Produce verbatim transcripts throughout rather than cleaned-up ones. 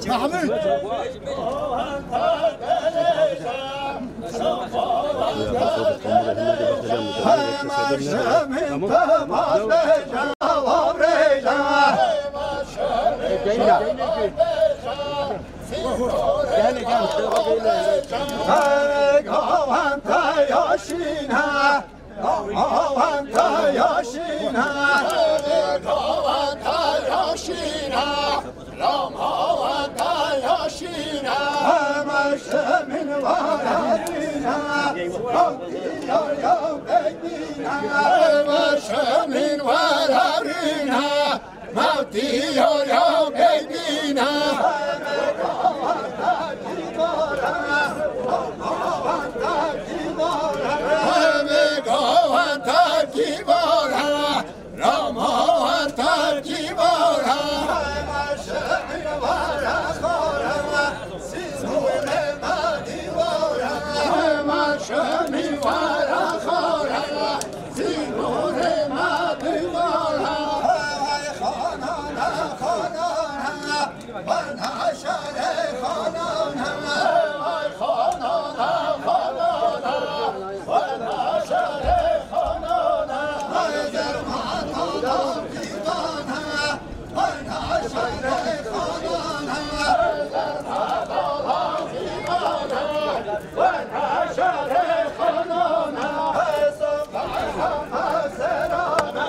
Mahmud. Gel, gel. Ramawanta yaşîna, Ramawanta yaşîna, Ramawanta yaşîna. Hema şemin wararîna, Ramtiya ya beydîna. Hema şemin wararîna, Mewtiya ya beydîna. Heme gawan terkî bara, Rama wan terkî bara. Heme şemî wara xara, Sînûrê ma dîwara. Heme şemî wara xara, Sînûrê ma dîwara. Hey xanana, xanana, werna şarê xanana. Hey xanana, xanana, werna şarê xanana. Hey dermana, dîwana, werna şarê xanana. Hey dermana, dîwana, werna şarê xanana. Hey sabah, hema serana.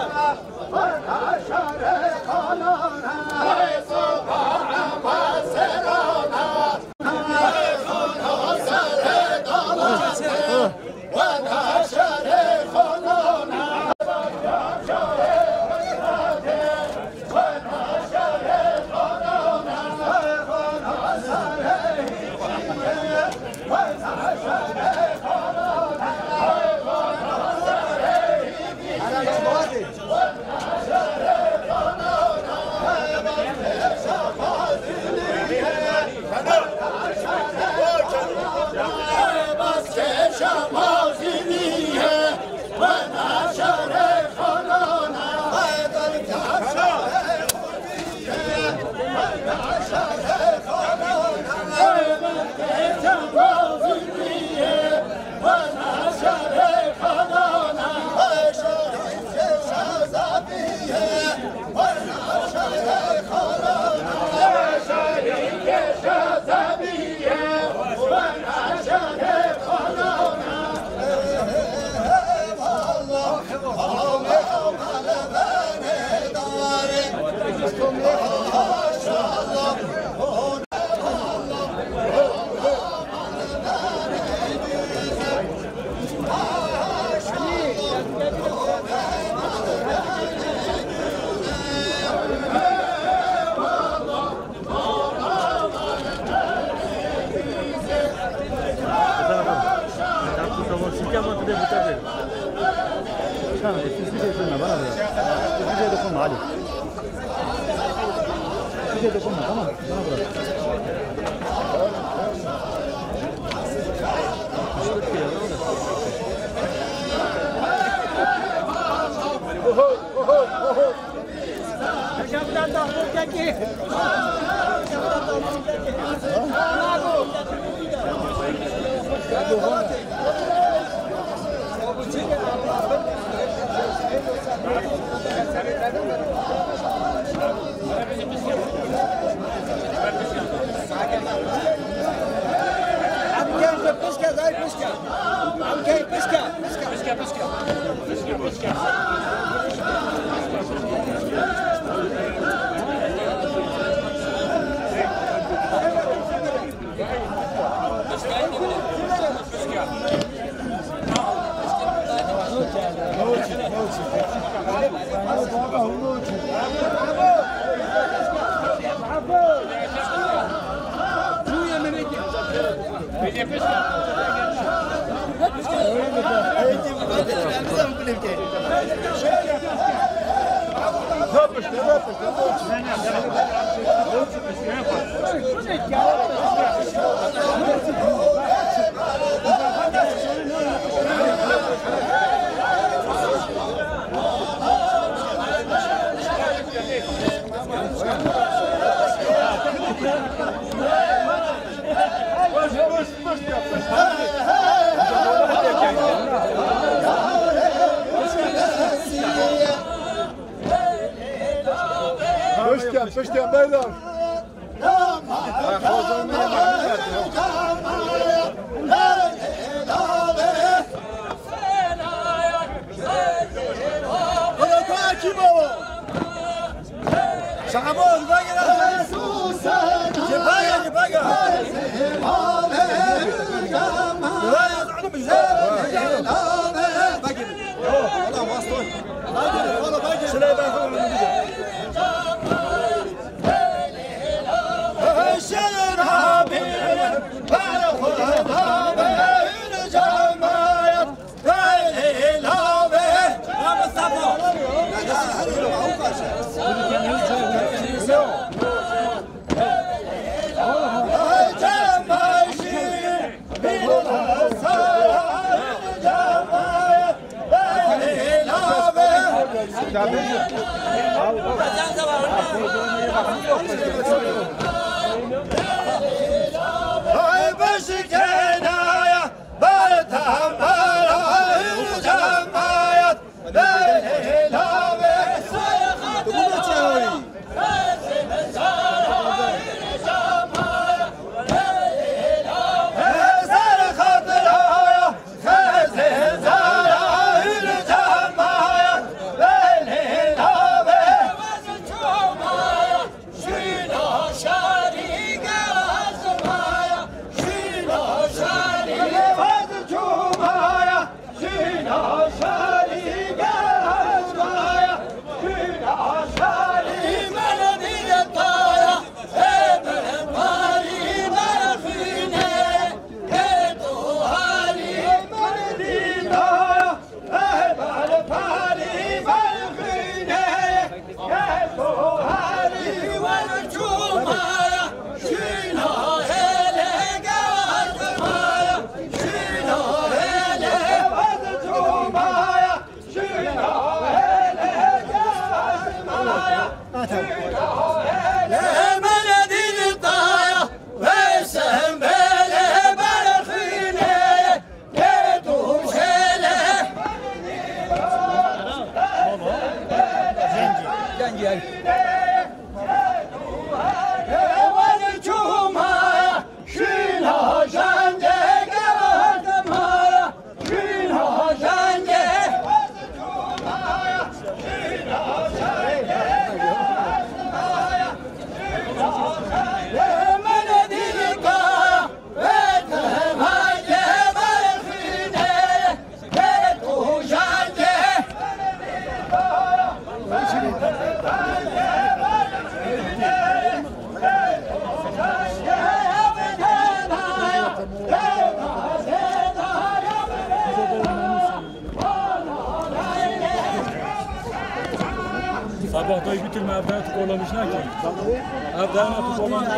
Hiçbir şey dokunma, bana bırak. Hiçbir şey dokunma, hadi. Hiçbir şey dokunma, tamam. Bana bırak. Oho, oho, oho. Em gel de pişke, zay pişke. Em gel pişke, pişke. Pişke, pişke. Pişke, pişke. Piştyan, piştyan, beyler. Şaka bu, bak ya. Cebaya, cebaya. Bak ya. Şuraya ben sana bunu diyeceğim. Vaxtayî bitirme, ev dayana tu kollamiş nake. Ev dayana tu kollamiş.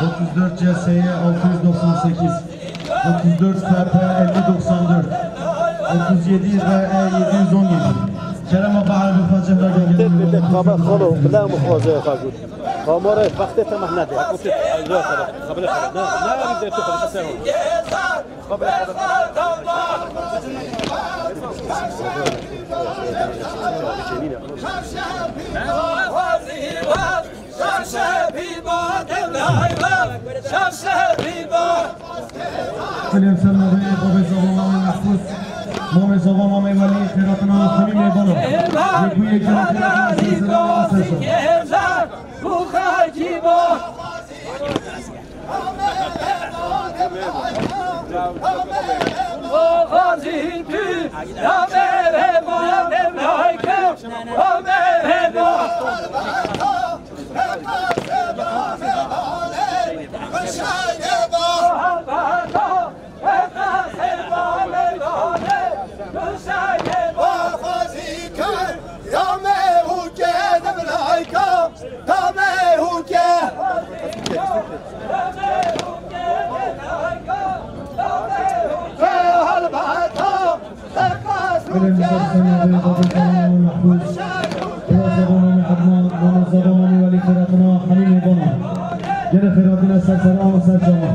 Otuz dört C S Y altı yüz doksan sekiz, otuz dört F P elli doksan dört, otuz yedi R E yedi yüz on yedi. Kerema bahar bi facih da Tek bir de kabe xalo, bila mixwaze ya kagut. Kamera vextê temah nede. Otur, Allah xalo, xabile xalo. Ne, ne, bir de tu xalo, sen ol. Xilê ser navê babê zava mamê Mehfûz, mamê zava mamê Welî, xêratina xwînî mêvana. Yekû yek jana xêratina ser sera wan ser şa. Belê misafirên navê babê zava mamê Mehfûz, bira zava mamê Ednan, mamê zava mamê Welî, xêratina xemî mêvana. Gelê xêratine ser sera û ser çava.